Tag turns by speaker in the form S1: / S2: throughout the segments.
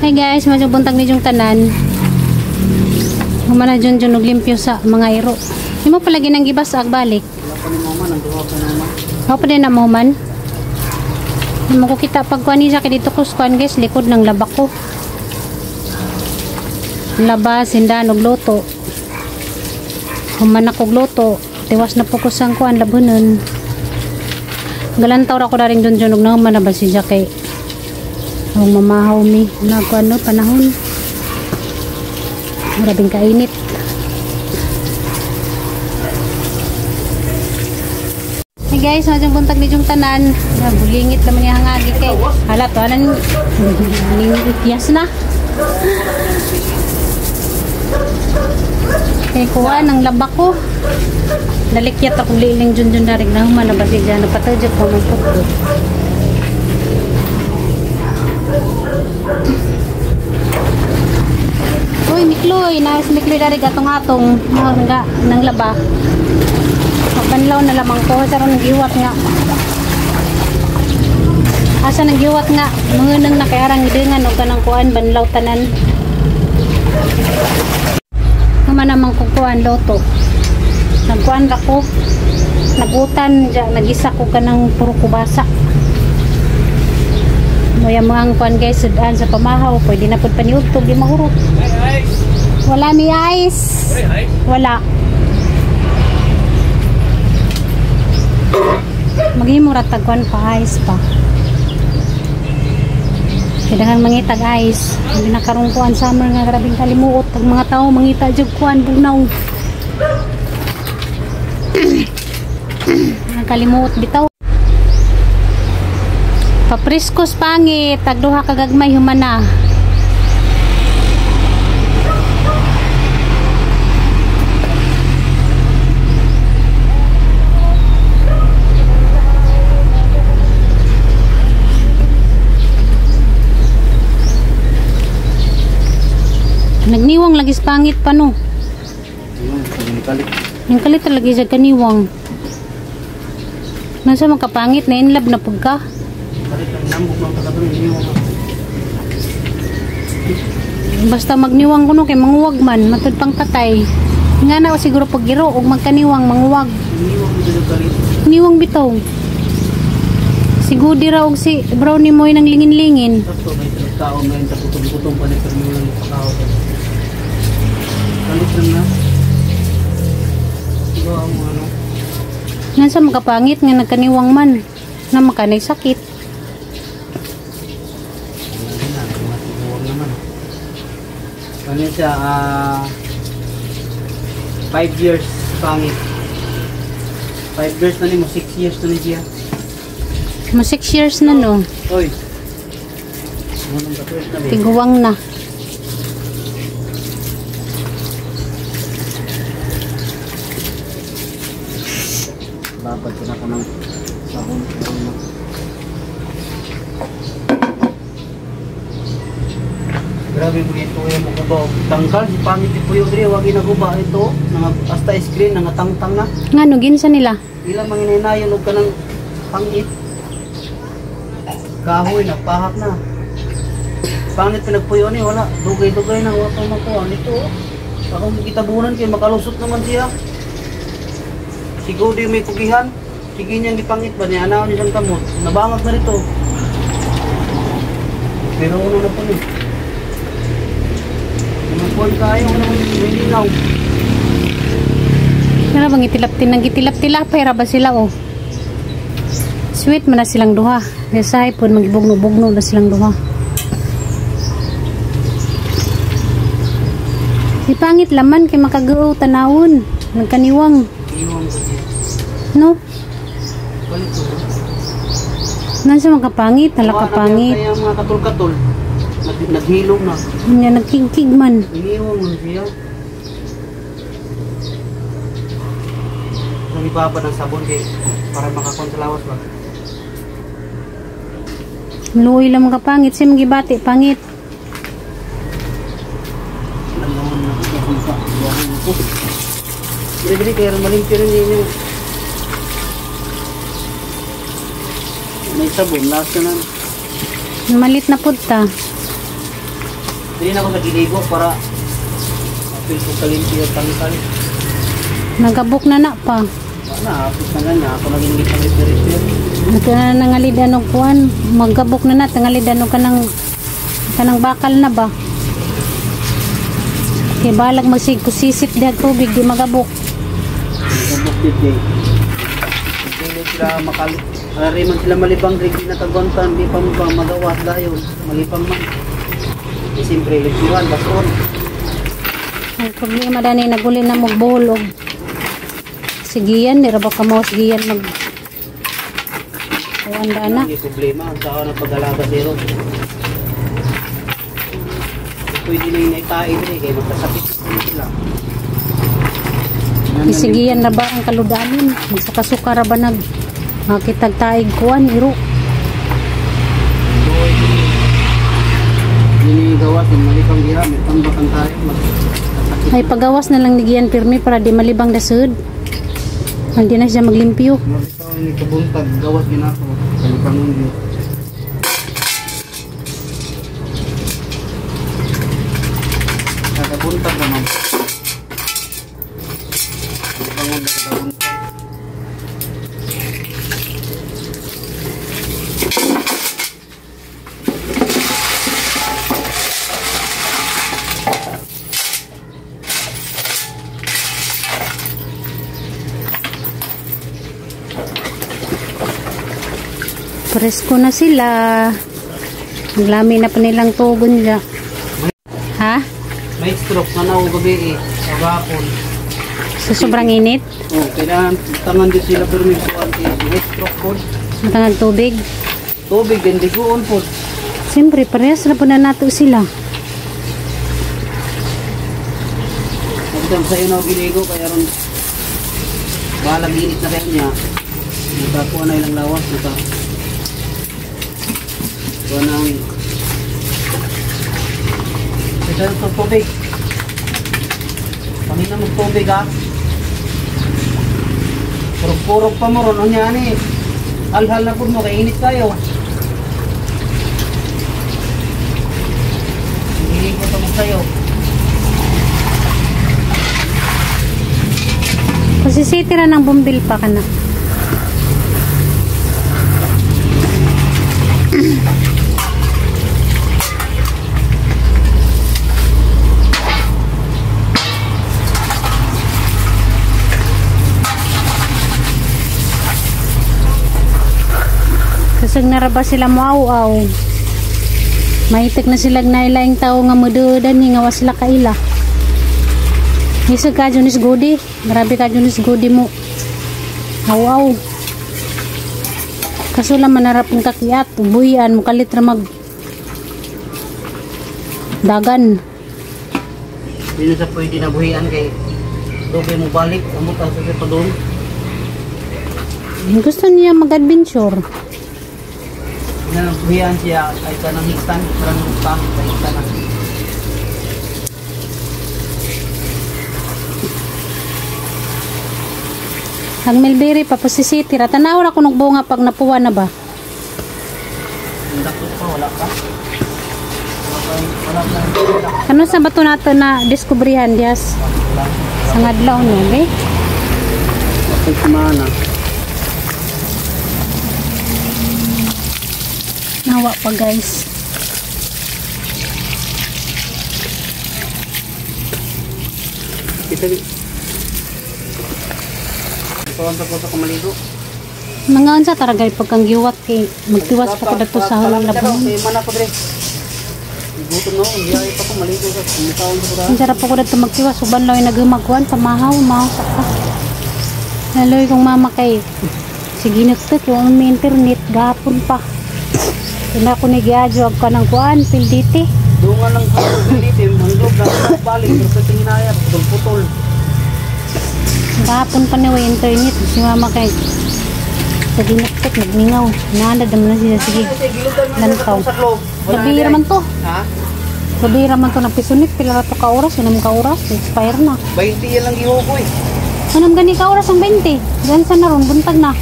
S1: Hey guys, medyo buntag ni yung tanan. Humana dyan dyan og limpyo sa mga iro. Di mo palagi nang gibas ag balik.
S2: Wala pa ni mama, nanduha pa naman.
S1: Ako pa din na mo man. Di mo ko kita pagkuan niya kay dito ko kuan guys, likod ng laba ko. Laba, sindan og luto. Human ako og luto. Tiwas na po ko sang kuan labunon. Galantaw ra ko daring dun dyan og nahuman na ba si Jackie. Ang mamahaw mi nagkuan no panahon. Grabing kainit. Hey guys, medyo buntag ni yung tanan. Bulingit naman yung hangagi kay. Hala to anan ityas na. Kay kuha ng laba ko. Dalikyat akong liling dun dun daring nahuman na ba si Jano patadyo ko ng putdo. Uy, Mikloy, nais Mikloy dari gatong-atong mga nang laba. Mapanlaw na lamang ko sa ron giwat nga. Asa nang giwat nga mga nang nakiarang gidengan og kanang kuan banlaw tanan. Human namang kukuan loto. Nagkuan ra ko. Nagutan ja nagisa ko kanang puro kubasa. Moya mga kuan guys sudan sa pamahaw pwede na pud paniudtog di mahurot. Wala mi ice. Wala. Maghimo ra tag kuan pa ice pa. Kailangan mangitag ice. Hindi na karong kuan summer nga grabing kalimuot ang mga tao mangita jud kuan bugnaw. Ang kalimuot bitaw. Papriskos pangit, tag duha ka gagmay humana. Nagniwang lagi sa pangit pa no. Yung kalit talaga siya kaniwang. Nasa makapangit na inlove na pagka. Basta magniwang kuno kay manguwag man, matud pang tatay. Nga na o siguro paggiro og magkaniwang manguwag. Niwang bitaw. Si Goody ra og si Brownie mo nang lingin-lingin. Nasa makapangit nga nagkaniwang man na makanay sakit.
S2: Ano siya, 5 years pangit. 5 years na ni mo, 6 years na ni siya.
S1: Mo 6 years na no.
S2: Oy.
S1: Tiguwang na.
S2: Babad ko na ko ng sabon. Grabe mo ito yung maguba. Tangkal, si pangit ito yung dre, wag ginaguba ito. Hasta screen, nangatangtang na.
S1: Nga no, ginsa nila?
S2: Ilang mga inaynayon, huwag ka ng pangit. Kahoy, nagpahak na. Pangit pinagpuyo ni, wala. Dugay-dugay na, wala pang makuha. Nito, akong kitabunan kayo, makalusot naman siya. Siguro di may kugihan. Sige niyang gipangit ba niya, anaon niya siyang kamot. Nabangag na rito. Pero ano na po ni. Kuan kayo ano may linaw.
S1: Nara bang itilap-tilap ra ba sila oh. Sweet man na silang duha. Desay pud magibugno-bugno na silang duha. Si pangit laman kay makagao tanawon, nagkaniwang. No? Nansa makapangit, hala kapangit.
S2: Kaya mga katol-katol. Naghilom na.
S1: Nya nagkigkig man.
S2: Iniwang man siya. Nang ibaba ng sabon kay para makakontra lawas ba.
S1: Luoy lang makapangit siya magibati pangit.
S2: Dili kay malimpyo rin ninyo. May sabon last na.
S1: Malit na pud ta.
S2: Dili na ako sa giligo para apil ko kalimpi o tangkal.
S1: Nagabok na na pa.
S2: Na, apit na ganya. Ako naging hindi pang repair.
S1: Ito na nangalidan og kuan, maggabok na na tangalidan og kanang kanang bakal na ba. Kay balag magsig kusisip diha tubig di magabok.
S2: Magabok dito eh. Dili sila makal ari man sila malibang di na tagontan, di pa mo pa magawas dayon. Malipang man. Di siyempre likuan bason.
S1: Ang problema dani naguli na magbuhol og sigiyan ni ra ba ka mo sigiyan mag kuan dana.
S2: Hindi problema ang tao na pag-alaga zero. Pwede na yung naitain rin kaya magkasakit na sila.
S1: Isigiyan na ba ang kaludanin? Magsukasuka ra ba nag makitag taig kuan iro.
S2: Hindi gawas, malipang gira, may tambakan tayo. Magkasakit.
S1: Ay pagawas na lang nigiyan pirmi para di malibang dasud. Hindi na siya maglimpyo.
S2: Mabitaw ini kabuntag, gawas ginako. Kalipang hindi. Kakabuntag naman. Kalipangon na kakabuntag.
S1: Presko na sila. Ang lami na pa nilang tugon nila. Ha?
S2: May stroke na na gabi eh. Kagapon.
S1: Sa sobrang init?
S2: Oh, kailangan tangan din sila pero may kuwan kay may stroke po.
S1: Matangag tubig?
S2: Tubig din liguon po.
S1: Siyempre, parehas na po na nato sila.
S2: Nagdam sa iyo na giligo kaya ron balag init na kayo niya. Nakakuha na ilang lawas naka. Kuha na ang ito yung tubig. Pangina mo tubig ha. Purok-purok pa mo ron. Ano yan eh. Alhal na po mo. Kaya init kayo. Hindi ko ito sa'yo.
S1: Pasisiti na ng bumbil pa ka na. Kasag naraba sila moaw-aw. Mahitik na sila nailaing tao nga mududan ni nga wasila kaila. Isag ka Junis Godi. Grabe ka Junis Godi mo. Aw-aw. Kaso lang manarap ng kakiat. Buyan mo kalit ra mag dagan.
S2: Hindi na sa pwede na buhian kay dugay mo balik. Amot ang sa pa doon.
S1: Gusto niya mag-adventure.
S2: Na buhian siya ay kanang hiktan. Parang pa. Hiktan na.
S1: Ang milberry pa pasisiti ra tanaw ra kunog bunga pag napuwa na ba.
S2: Ang dakot pa wala pa. Wala pa.
S1: Ano sa bato nato na diskubrihan dias? Sa ngadlaw no, be?
S2: Kapag kumana.
S1: Nawa pa guys.
S2: Kita Pawan pa ko sa kumaligo.
S1: Mangaon sa taragay pagkang giwat kay magtiwas pa ko dato sa halong labong.
S2: Kay mana ko dire. Gutom no, biyahe pa ko maligo sa mukhaon ko
S1: Ang sarap pa ko dato magtiwas uban law naghumagwan pamahaw mahaw sa ka. Laloy kong mama kay sige nagtot yung may internet gahapon pa. Kina ko ni giadyo ag kanang kuan pilditi.
S2: Dungan lang ko pilditi, ang globe na balik pero sa tinginaya putol-putol.
S1: Gahapon pa niya internet si mama kay sa ginuktot nagmingaw. Naanad naman na siya sige. Lantaw. Gabi raman to.
S2: Ha?
S1: Gabi raman to nagpisunit pila ra to ka oras, unam ka oras, expire na.
S2: 20 yan lang gihukoy.
S1: Anong gani ka oras ang 20? Gan sa naron buntag na.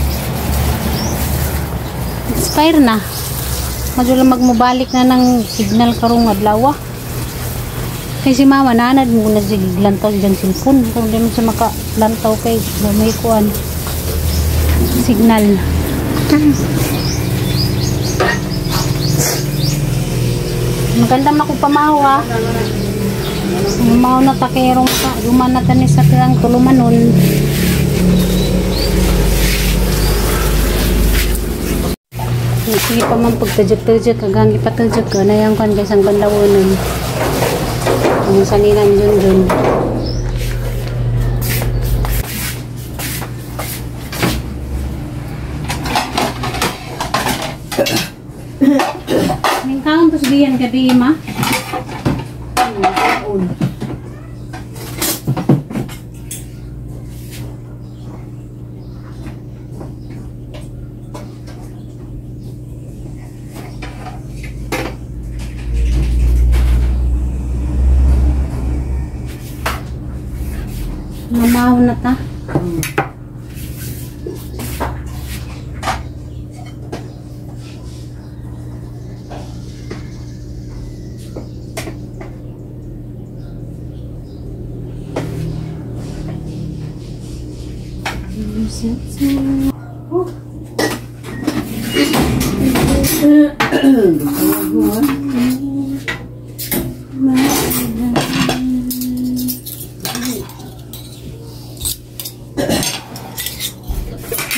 S1: Expire na. Madyo lang magmubalik na ng signal karong adlaw. Kay si mama nanad mo na sige lantaw diyang cellphone. Kung di mo siya makalantaw kay may kuan signal. Maganda man akong pamaw ha. Pamaw na takerong ka. Duman na tani sa kang tulumanon. Sige pa man pagtadyak-tadyak. Hanggang ipatadyak ka. Nayang kan guys ang bandawonon. Ang saninan dun dun. May kaon tos diyan gabi ma. Kaon. Mamaw na ta.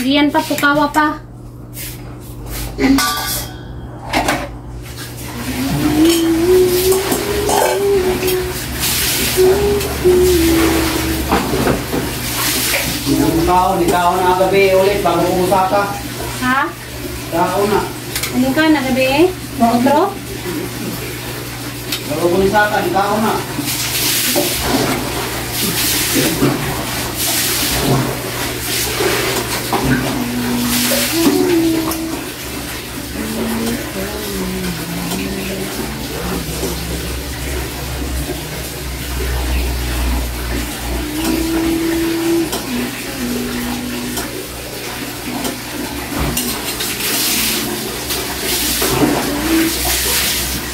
S1: Diyan pa, pukawa pa.
S2: Ikaw na gabi ulit bago umusaka.
S1: Ha?
S2: Ikaw na.
S1: Ano ka na gabi eh? Otro?
S2: Bago umusaka, ikaw na.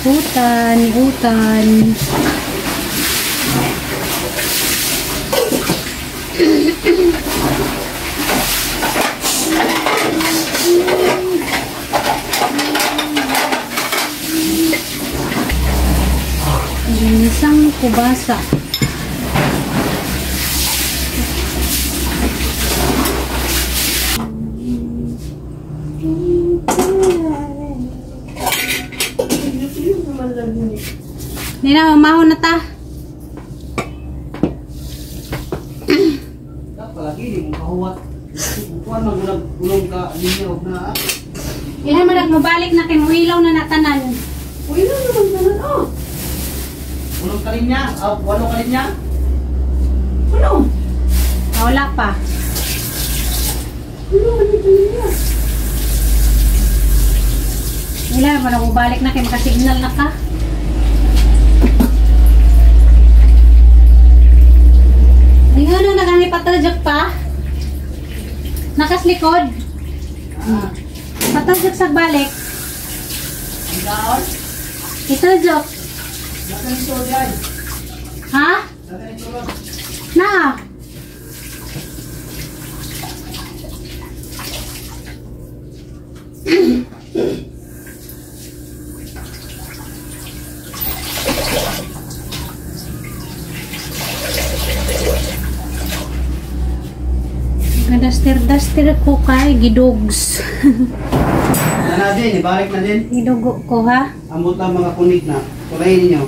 S1: Hutan, hutan. Ginisang kubasa. Nina, umahon na ta.
S2: Palagi di mo kahuwat. Kuan man gulong ka linya og na.
S1: Ilan man mobalik na kay muhilaw na natanan.
S2: Uy, naman tanan oh. Gulong ka linya, walo ka linya. Walo.
S1: Wala pa.
S2: Walo man linya.
S1: Ilan man mobalik na kay makasignal na ka. Ano na patajak pa? Nakaslikod? Patajak sa balik. Itajak. Ha? Na. Daster-daster ko kay gidogs.
S2: Na din, ibalik na din.
S1: Gidugo ko ha.
S2: Ambot lang mga kunik na. Tulayin ninyo.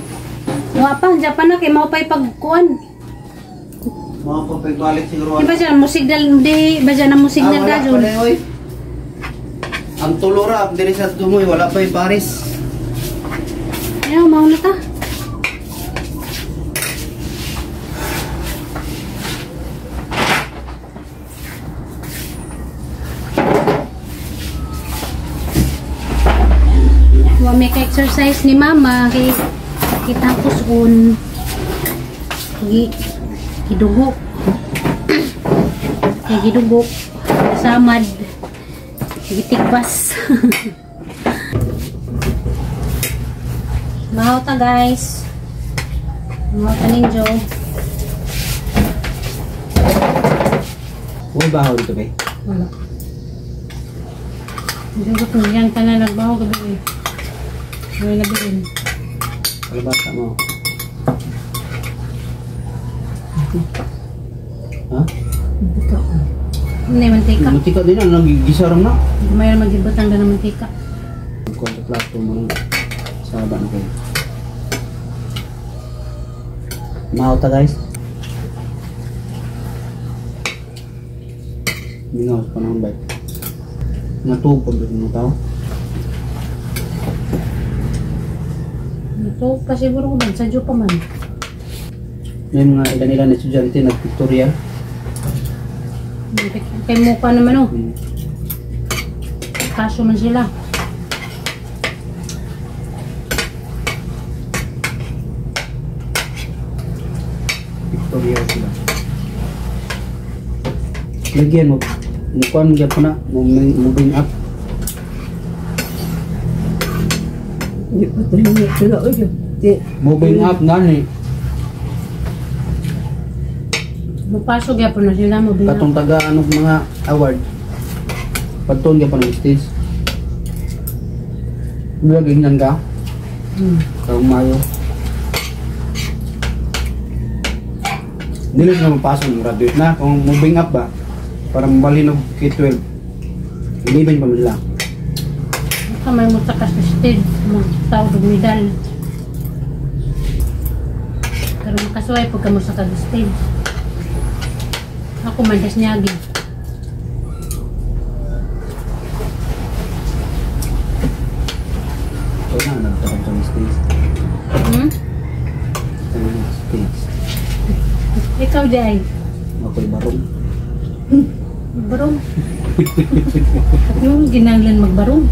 S1: Wa pa, Japan na kay mao pay pagkuan.
S2: Mao pa pagbalik siguro.
S1: Di ba siya mo signal di ba siya na mo signal dajon?
S2: Ang tulora diri sa dumoy wala pay Paris.
S1: Ayaw mao na ta. Wa may ka-exercise ni mama kay kita kusun gidugo kay gidugo samad gitikbas. Mahaw ta guys. Mga kaninjo.
S2: Uy, bahaw dito ba?
S1: Wala. Hindi ko yan tanan nagbaho gabi eh. Wala na bilin.
S2: Kalabasa mo. Ha?
S1: Ito. Hindi, mantika.
S2: Mantika din na, nagigisa ram na.
S1: May magibutang na ng mantika.
S2: Kuha sa plato mo nang saba na kayo. Mahaw ta guys. Mingaw sa panahon ba? Natug pag mo tao.
S1: Ito pa siguro ko man, sa pa man.
S2: May mga ilan-ilan na estudyante nagpictorial.
S1: Kay mukha naman oh. Kaso man sila.
S2: Pictorial sila. Lagyan mo. Mukuan gyapon na, moving up.
S3: Di pa tayo sila. Oy, di.
S2: Moving up nani.
S1: Mupasok gyapon na sila, moving up.
S2: Katong taga anong mga award. Padton gyapon ang stage. Bilag ingnan ka. Karong Mayo. Dili na mapasok ng graduate na kung moving up ba para mabalhin og K12. 11 pa man sila.
S1: Baka may mutaka sa stage, magtawag og medal. Pero makasuway pagka mo sa kag-stage. Ako man das niyagi.
S2: Ito na, nagtarong sa stage.
S1: Hmm?
S2: Ito na, stage.
S1: Ikaw di ay.
S2: Ako'y barong.
S1: Barong. Yung ginanglan magbarong.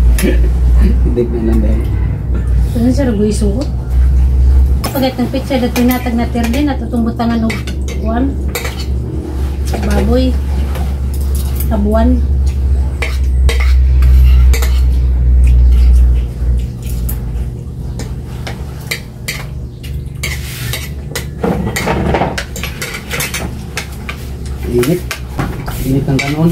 S2: Hindi na lang dahil.
S1: Saan sa ragoy isuot? Pagkat ng pizza na tinatag na terde, natutong butangan og kuan. Baboy. Tabuan.
S2: Init. Init ng kanon.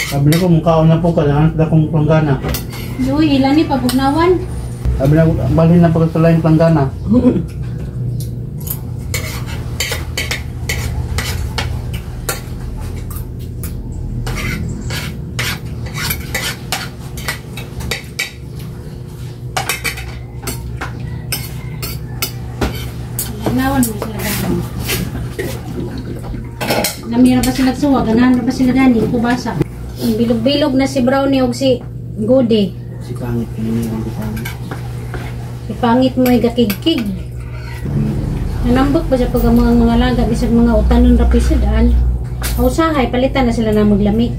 S2: Sabi ko, mukhaon na po ka, anak na kong planggana.
S1: Uy, ilan ni pabugnawan?
S2: Sabi na, balhin na pagkatulay yung planggana.
S1: Pabugnawan mo sila gano'n. Namira pa sila suwa, ganahan pa sila gani, kubasa. Bilog-bilog na si Brownie og si Goody.
S2: Si pangit, pininiwan ko pangit.
S1: Si pangit mo ay gakigkig. Nanambok ba siya pag ang mga laga, bisag mga utanon rapi sa daan. Usahay, palitan na sila na maglami.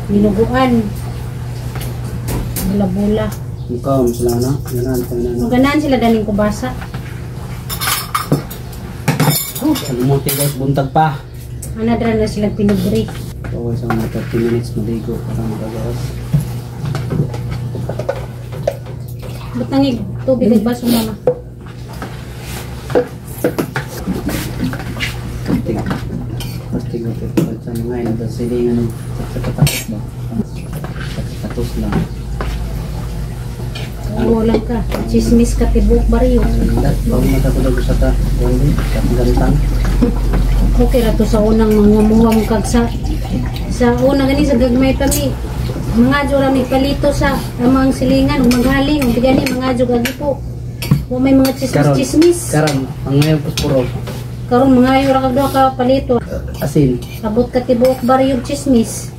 S1: Ginuguan. Bula-bula.
S2: Mukha mo sila na, ganahan pa na.
S1: Maganahan sila daning kubasa.
S2: Oh, lumuti guys, buntag pa.
S1: Anadra na sila pinubri.
S2: Okay, sa mga 30 minutes maligo para magagawas.
S1: Butangig tubig ug baso mama.
S2: Pastig. Pastig na ito. Sa mga ina, sa silingan ng sa katakot ba? Sa katos lang.
S1: Oo lang ka. Chismis ka tibok baryo.
S2: Bago matapos sa ta, sa gantang.
S1: Okay ra to sa unang mga muwang kag sa una gani sa gagmay pa mi. Mga jura mi palito sa amang silingan ug maghaling ug gani mga jug agi po. Wa may mga chismis-chismis.
S2: Karon, ang ngayon posporo.
S1: Karon mga ra kag duha ka palito.
S2: Asin.
S1: Abot ka tibuok baryo chismis.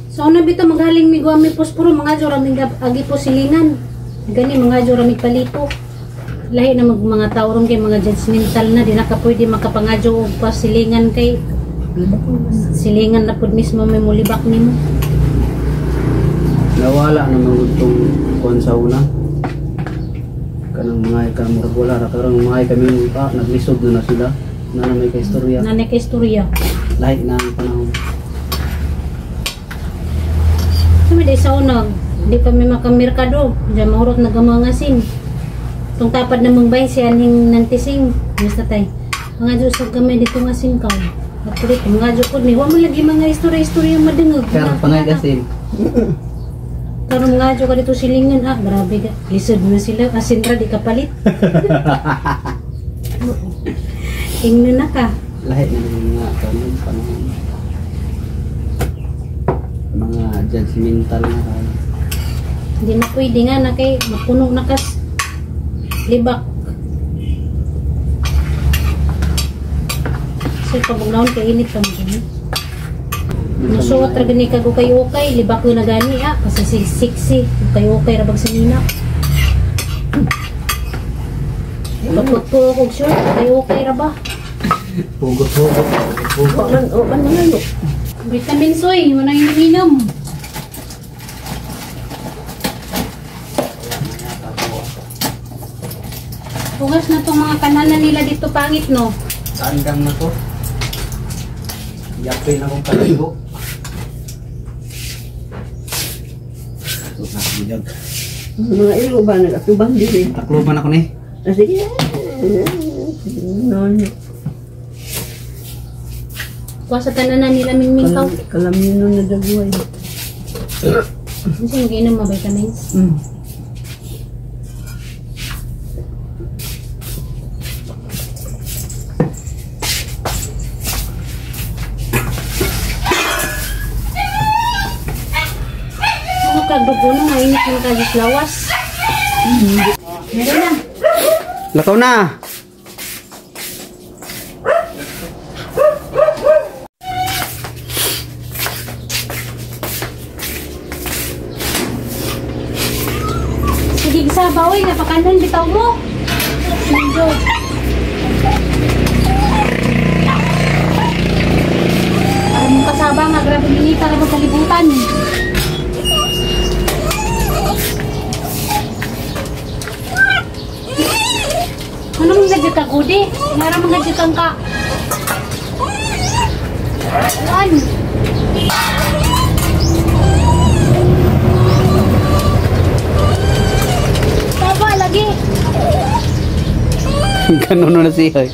S1: So una bitaw maghaling mi guwa mi posporo mga jura mi agi po silingan. Gani mga jura mi palito. Lahi na mga tao ron kay mga judgmental na di na ka pwede makapangadyo og pasilingan kay silingan na pud mismo may mulibak nimo.
S2: Nawala naman gud tong kuan sa una. Kanang mga ka murag wala ra karon mga kami pa naglisod na sila. Na may kaistorya.
S1: Na may kaistorya.
S2: Lahi na ang panahon.
S1: Sumida sa unag, di pa may makamerkado. Diyan mahurot na gamangasin. Itong tapad na mong bay, siya ning nantising. Basta tay, mga Diyos sa gamay dito ng asin ka. At ulit, mga Diyos ko, may wala lagi mga istorya-istorya madungog.
S2: Pero pangay kasi.
S1: Karon mga Diyos ka dito silingan, ah, grabe ka. Lisod na sila, asin ra, di kapalit. Ingno na ka.
S2: Lahi na ng mga kanon, panahon. Mga judgmental na kayo.
S1: Hindi na pwede nga na kay mapuno na kas libak. Sir, pabugnahon kay init pa mo gani. Nasuot ra gani kag ukay-ukay, libak na gani ah, kasi si sexy, ukay-ukay ra bag sa nina. Kapot-po og short, ukay-ukay ra ba?
S2: Hugot-hugot. Hugot.
S3: Wa man ano.
S1: Vitamin soy, wala iniinom. Hugas na tong mga kananan nila dito pangit, no?
S2: Tandang na to. Yapin akong paligo. Ito na, bujag.
S3: Mga ilo ba nagatubang diri?
S2: Takloban ako ni.
S3: Ah, sige. Non.
S1: Kuha sa tananan nila mingming ka.
S3: Kalamino na dagway.
S1: Ano siya mag-inom mga vitamins?
S3: Mm.
S1: Mga kagdugo na, mainit ng kagis lawas. Meron na.
S2: Lakaw na!
S1: Sige, sa bawi, napakanan bitaw mo. Medyo. Ang kasaba nga, grabe minita na kalibutan. Ano mong gadget ka, Gudi? Meron mong gadget kang ka. Ano? Taba, lagi.
S2: Kanuno na siya.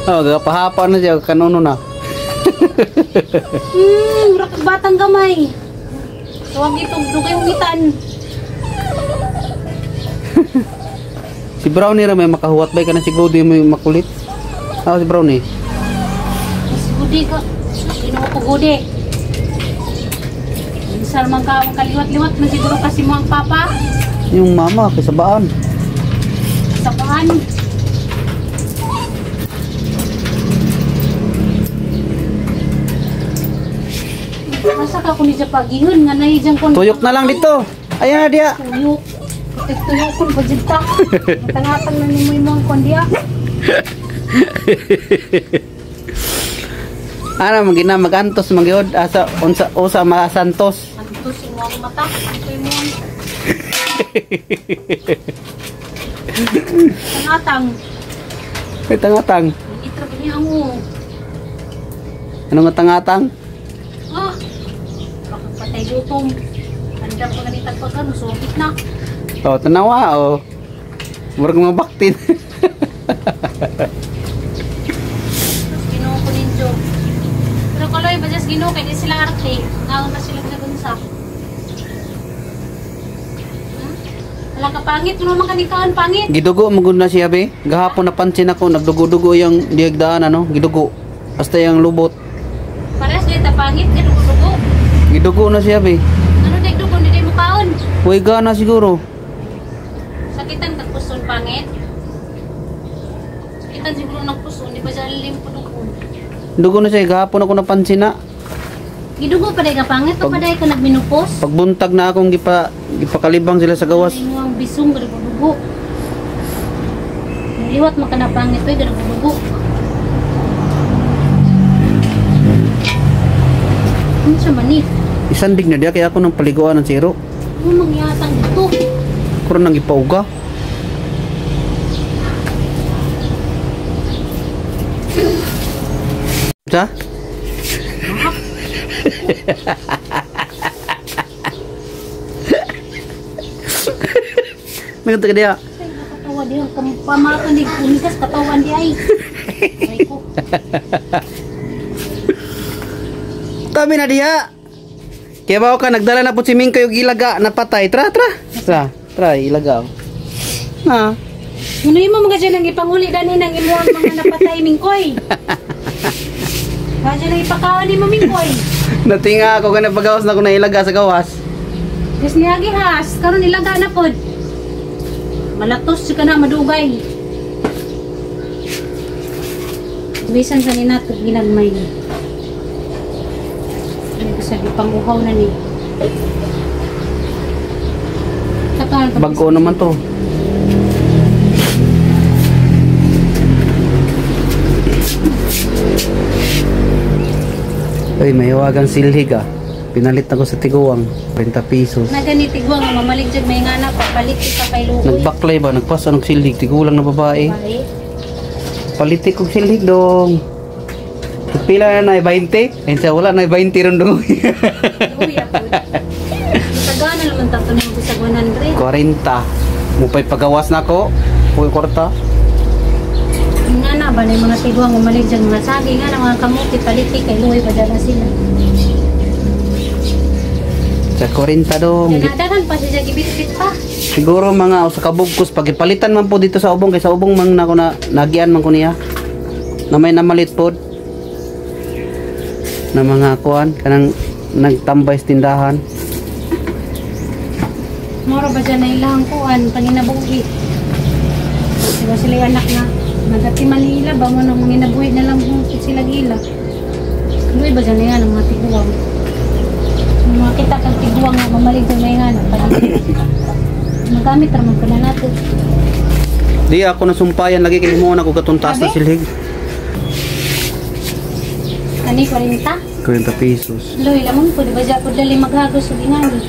S2: Oh, gapahapa na siya, kanuno na.
S1: Rakag batang gamay. Huwag itong dugay ungitan.
S2: Si Brownie ra may makahuwat bay ka na si Gody may makulit. Ah, si Brownie.
S1: Si Gody ka. Ginoo ko Gody. Minsan man ka makaliwat-liwat man siguro kasi mo ang papa.
S2: Yung mama kay sabaan.
S1: Sabaan. Masa ka kung niya pagihon nga naijang kon.
S2: Tuyok na lang dito. Ayan na diya.
S1: Tuyok. Tuyok kun pajita. Tangatang na nimo imong kon diya.
S2: Ana magina magantos magyod asa unsa usa masantos.
S1: Antos imong mata, antoy mo. Tangatang.
S2: May tangatang.
S1: Itra pa niya ang uo.
S2: Ano nga tangatang?
S1: Ah. Baka patay gutom. Andam pa ganitag pagkano, sugit na.
S2: Oh, tanawa oh. Murag mga baktin.
S1: Ginoo ko ninyo. Pero kaloy, bajas Ginoo kay di sila arte. Ngaon na sila nagunsa. Wala ka pangit, ano man kanikaan pangit.
S2: Gidugo magud na siya be. Gahapon napansin ako nagdugo-dugo yang diagdaan ano, gidugo. Basta yang lubot.
S1: Parehas di ta pangit, gidugo-dugo.
S2: Gidugo na siya be.
S1: Ano day dugo di mo kaon?
S2: Way gana siguro.
S1: Sakitan kag puson pangit. Sakitan siguro ng puson, di ba siya limpo dugo.
S2: Dugo na siya gahapon ako napansin na.
S1: Gidugo pa day ka pangit o pa day ka nagminupos?
S2: Pagbuntag na akong gipakalibang sila sa gawas.
S1: Ano ang bisong dugo. Liwat maka na pangit oy dugo. Ano siya mani?
S2: Isandig na diya kaya ako nang paliguan ng siro.
S1: Ano mangyatang dito?
S2: Kuron nang ipauga. Sa? Nagta ka diha.
S1: Katawa diha pamakan di kumikas katawan di ay. Aray ko.
S2: Tabi na diha. Kaya ba ka nagdala na po si Mingkoy og ilaga napatay. Tra tra. Tra, tra ilaga. Na.
S1: Ano yung mga dyan ang ipanguli dani ng imuang mga napatay Mingkoy? Kaya dyan ang ipakaon ni mo Mingkoy.
S2: Natinga ako ganang pagawas na ko na ilaga sa gawas.
S1: Kas niagi has, karon ilaga na pod. Malatos ka na madugay. Bisan sa ninato ginagmay. Ano ko sabi panguhaw na ni.
S2: Bago naman to. Ay, may wagang silhig ah. Pinalit ako sa tiguang, 30 pesos.
S1: Nagani tiguang nga mamalig jud may ngana papalit ka kay luoy.
S2: Nagbaklay ba nagpasa ng silhig tigulang na babae. Palitik og silhig dong. Pila na na 20? Ay sa wala na 20 ron dong.
S1: Uy, ako. Tagana naman tato nimo sa 100.
S2: 40. Mupay pagawas na ko. Puy kwarta.
S1: Nga na ba na yung mga tiguang umalig dyan mga sagi nga na mga kamuti palitik kay luoy pa dala sila.
S2: Sa 40 dong.
S1: Daghan pa siya gibitbit pa.
S2: Siguro mga usa ka bugkos pagipalitan man po dito sa ubong kay sa ubong man nako na nagian man ko niya. Na may namalit pod. Na mga kuan kanang nagtambay sa tindahan.
S1: Moro ba dyan na ilang kuan panginabuhi. Diba sila anak na nagati Manila ba mo nang manginabuhi na lang sila gila. Luoy ba dyan na yan ang mga tiguang. Makita kang tiguang nga mamalig dyan na yan. Magamit raman pala natin.
S2: Di ako nasumpayan lagi kay mo na ko katong taas na silhig.
S1: Kani 40?
S2: 40 pesos.
S1: Loy, lamang po, di ba dyan po dali maghagos o ingani.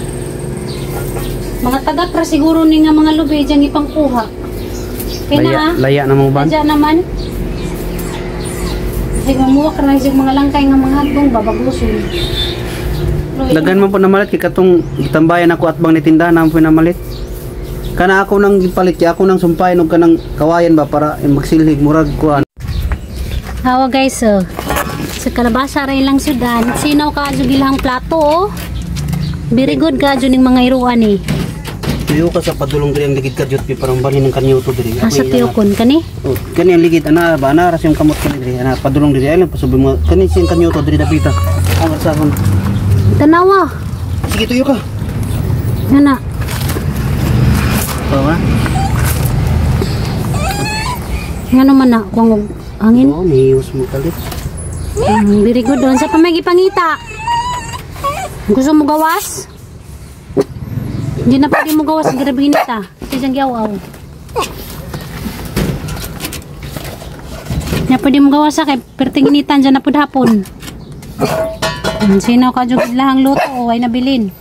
S1: Mga tagak ra siguro ni nga mga lubi dyan ipangkuha. Kaya na,
S2: laya na mo ba?
S1: Dyan naman. Kasi mamuwak na yung mga langkay nga mga hagdong babagusin.
S2: Dagan man po namalit kay katong gitambayan ako at bang nitindahan na po namalit. Kana ako nang gipalit kay ako nang sumpayan og kanang kawayan ba para magsilhig murag kuan.
S1: Hawa guys, oh. Sa kalabasa ra ilang sudan, sinaw ka adyo ilang plato oh. Very good ka adyo ning mga iruan eh.
S2: Tuyo ka sa padulong diri ang ligid ka jud parang balin ng kanyo to diri.
S1: Asa tuyokon kani?
S2: Oh, kani ang ligid ana ba ana ra siyang kamot kani diri ana padulong diri ay lang pasubi mo kani siyang kanyo to diri dapita. Ang sa akon.
S1: Tanawa.
S2: Sige tuyo ka.
S1: Ana.
S2: Tama.
S1: Ngano man na kung hangin?
S2: Oh, nihiyos mo kalit.
S1: Very good doon sa pamagipangita. Gusto mo gawas? Hindi na pwede mo gawas grabe inita. Siyang giaw-aw. Na pwede mo gawas sa kay perting initan dyan na pud hapon. Sino ka jud lahang luto o ay nabilin.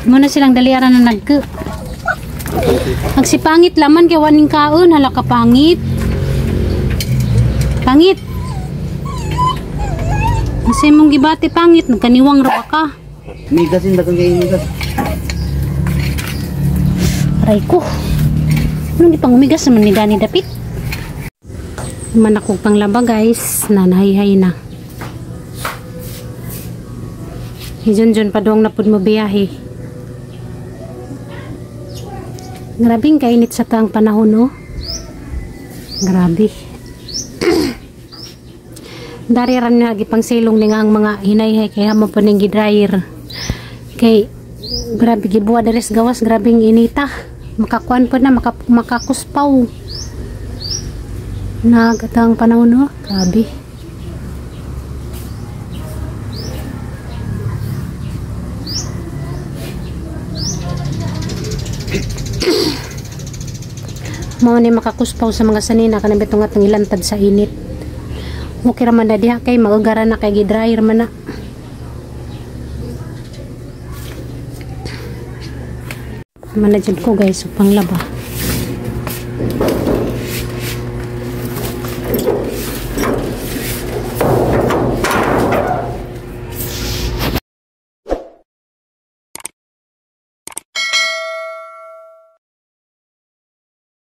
S1: Muna silang daliaran na nagke. Nagsipangit laman kay waning kaon hala ka pangit. Pangit. Kasi mong gibati pangit nagkaniwang ra ka.
S2: Migasin dagang kay migas.
S1: Aray ko. Anong di pang umigas naman ni Dani dapit? Man ako panglaba guys, nanahayhay na. Hijon-jon pa dong na pud mo biyahe. Grabing kainit sa tang panahon no. Grabe. Dari ran na gipang silong ni nga ang mga hinayhay kay hamo pa ning gi-dryer. Kay grabe gibuwa diri sa gawas, grabing inita. Makakuan pa na, makakuspaw. Nagatang panahon no, grabe. Mao ni makakuspaw sa mga sanina kanang bitong atong ilantad sa init. Okay ra man na diha kay maugara na kay gi-dryer man na. Man na jud ko guys, so panglaba.